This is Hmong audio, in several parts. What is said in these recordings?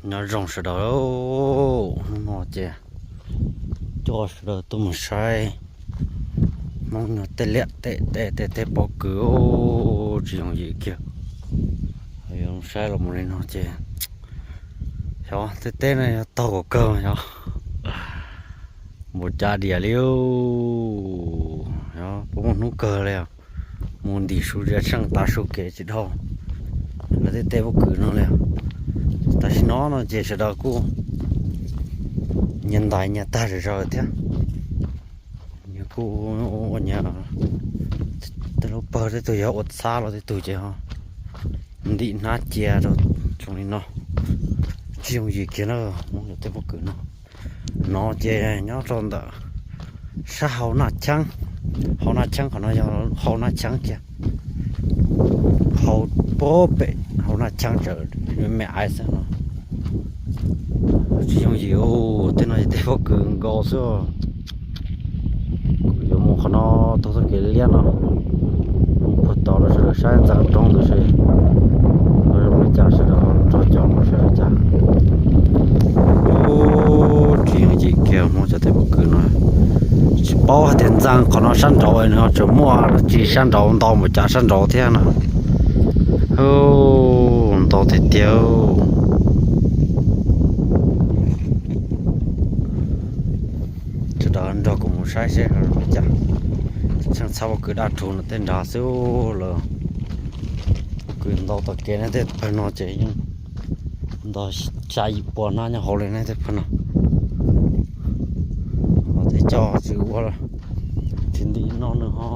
Nyob zoo sawv daws, hnub no ces coj sawv daws tuaj mus saib Hmoob nyuag tej liaj tej teb tej teb pob kws, tsis yooj yim kiag. Yog saib los mus li no ces xyov tej teb no yog taug kom kawg xyov npaum cas diam li. Xyov puas muaj hnub kawg li os, mus ntim su zia tsheej tav su kev tsis dhau lawv tej teb pob kws no li os. Tam sim no no ces sawv daws kuj nyias ntais nyias tag zom zaws thiab. Nyias kuj ua nyias tej lub pawg, tej tug yog ua txhab los tej tug ces ho ntim hnab cia rau zoo li no. Tsis yooj yim kiag na, Hmoob tej pob kws no. No ces nyob rau ntawm sab hauv Naj Cheeb, hauv Naj Cheeb qhov no yog hauv Naj Cheeb kiag, hauv pem hauv Naj Cheeb tawm me me ais xwb no. Tsis yooj yim, tej no yog tej pob kws nkaus xwb. Kuv yuav mus qhov no taug txoj kev liab no, mus puag tod los sawv daws saib ntxeev roob ntawd seb zoo li cas, sawv daws nrog caum mus saib li cas. Tsis yooj yim kiag Hmoob cov tej pob kws no. Tsis paub hais tias ntxeev qhov no sab nraud no tseem muaj tsis sab nraud ntau npaum cas sab nraud thiab no. Ntau tiag tiag. Sawv daws nrog kuv mus saib seb li cas. Tsheej txhab pob kws daj rhuv no tej nrad xwb lawm. Pob kws ntau tom kev ne, tej pawg no ces yeej ntau xya yim pua hnab nyob hauv li ne tej pawg no. Los tej coj tsis ua, tsis ntim no nws ho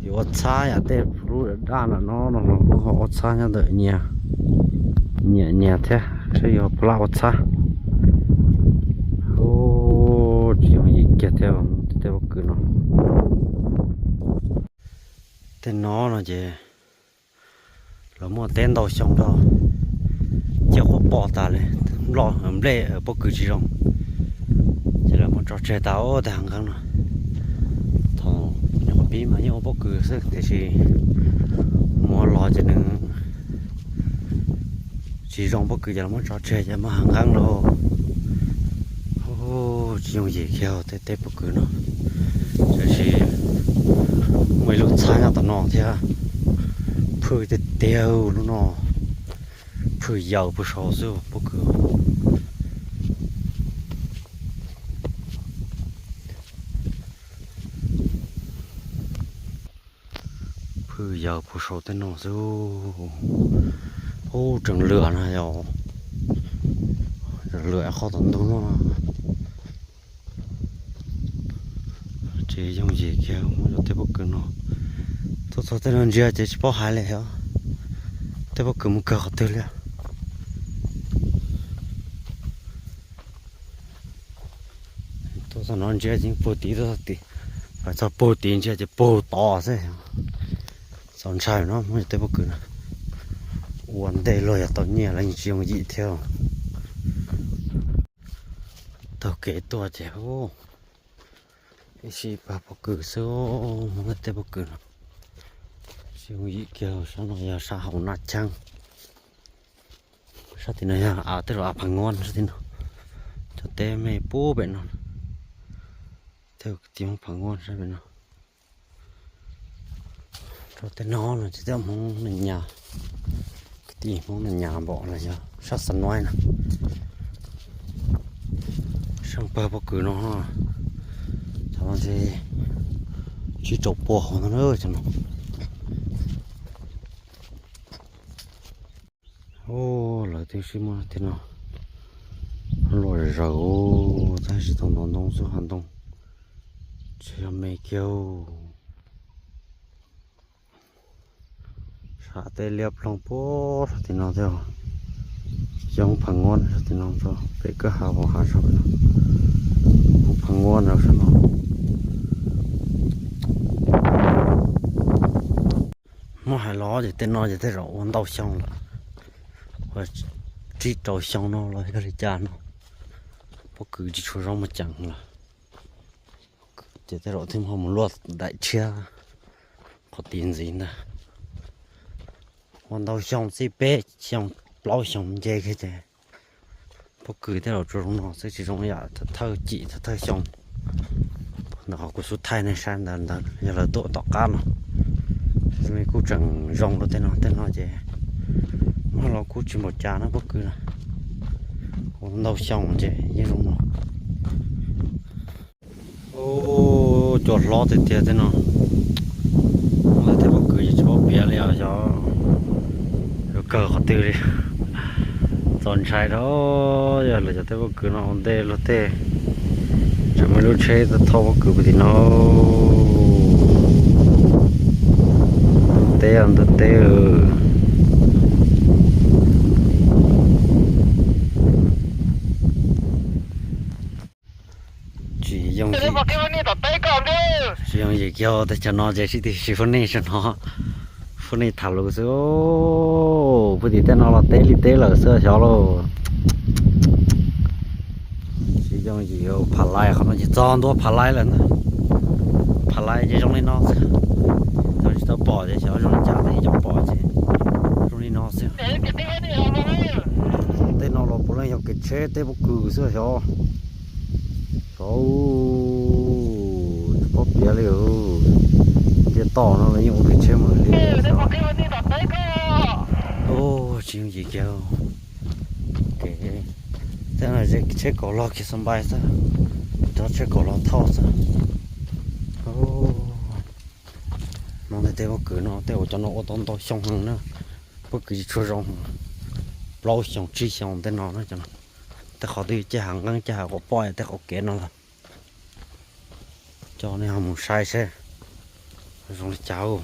yuav ua txhab yam tej lub daj daj nram no no los kuj ho ua txhab nyob ntawm nyias nyiam nyias thiab saib yuav puas laj ua txhab. Tsis yooj yim kiag thiab tej pob kws no. Tej no no ces lawv muaj teb ntau xyoo rau, cia quav pom tas li, nplej pob kws tsis zoo, ces lawv muab tso tseg tas tej hav nqeeb no. Thaum nyuam qhuav pib mas yeej ua pob kws xwb tiam sis mus los ces nws tsis zoo pob kws ces lawv muab tso tseg ces muaj hav nqeeb lawm. Tsis yooj yim kiag tej teb pob kws no, tiam sis muaj ib lub txhab nyob tom no thiab. Phwj tiag tiag lub no, phwj yaws puag saud xwb pob kws. Phwj yaws puag saud tej no xwb. Ub, tseem lwam na yog, tseem lwam qhov tom ntug no. Tsis yooj yim kiag muaj cov tej pob kws no. Tuaj txog tej no ntsia ces tsis paub hais li os, tej pob kws mus kawg qhov twg li. Tuaj txog no ntsia ces puag tid, tuaj txog tid, txog puag tid ntsia ces puag tod xwb. Txaus ntshai no muaj tej pob kws no. Ua ntej luag yog tau nyiaj los yeej tsis yooj yim thiab. Taug kev tuaj ces ib sij pag pob kws xwb, muaj tej pob kws no. Tsis yooj yim kiag, sab no yog sab hauv Naj Cheeb. Sab tim no yog av, tej zaum av Phav Nguab sab tim no. Cov teb me puag pem no, tej kwv tij Hmoob Phav Nguab sab pem no. Rau tej no no ces tej Hmoob Naj Nyas, kwv tij Hmoob Naj Nyas npaum los yog sab Xa Nuaib no. Sab pag pob kws no, cov no ces tsib rau pua hauv no na cov no. Ub, lawv twb sib muab tej no luaj zaws, tab sis tau ntov ntoo xwb, hav ntoo tsis yog me kiag. Sab tej liab ploog puag tim no thiab, xyoob Phav Nguab sab tim no, pem kwj ha vos hav sab pem no, Hmoob Phav Nguab no sab no. Muab hais los ces tej no ces tej zaum ua ntau xyoo lawm, ua tsib rau xyoo no los yog li cas no, pob kws tsis tshua zoo muaj ceem lawm. Ces tej zaum thiaj ho mus luaj daim tshiab qhov tid ntxiv ntag. Ua ntau xyoo, txij peb xyoo plaub xyoo nce kiag ces Pob kws tej los tsuas zoo no xwb, tsis zoo yam thawj cim thawj xyoo. Ntawm qhov kuv xub thaij nej saib ntawd, ntawd yog lawv tuaj tom qab no. Kuj tseem zoo rau tej no, tej no ces muaj los kuj tsis npaum cas na pob kws na. Ua ntau xyoo ces yeej zoo no. Cua hlob tiag tiag tej no. Tej pob kws ces tsis paub piav li os xyov yuav kawg qhov twg li. Txaus ntshai rau yog lawv cov tej pob kws no ua ntej luag tej. Tseem muaj lub tsheb thauj pob kws puag tim no. Ntug teb, ntug teb. Tsis yooj yim, tsis yooj yim kiag teb chaws no ces sib tw siv foob nej saum no, foob nej tham lus xwb. Puag tim tej no los teb li teb lawm xwb xyov lauj. Tsis yooj yim, phav lais qhov no ces txog ntua phav lais lawm ntag. Phav lais ces zoo li no xwb. Thaum tsis tau pom ces xyov zoo li cas, thaum tau pom ces zoo li no xwb. Tej no los puav leej yog kev tsheb teb pob kws xwb xyov. Xyov, tsis paub piav li. Ntiaj teb no los yeej ua kev tsheb mus li xyov. Tsis yooj yim kiag. Tej no ze tsheb kaum los kiag xab npais xwb, cov tsheb kaum los thauj xwb. Hmoob tej pob kws no tej uas cov no ua tau ntau xyoo heev na. Pob kws tsis tshua zoo, plaub xyoo tsib xyoo tej no na. Tej qhov twb caj has nqeeb caj has quas poj tej qhov kev no lawm. Coj nej ho mus saib seb zoo li cas.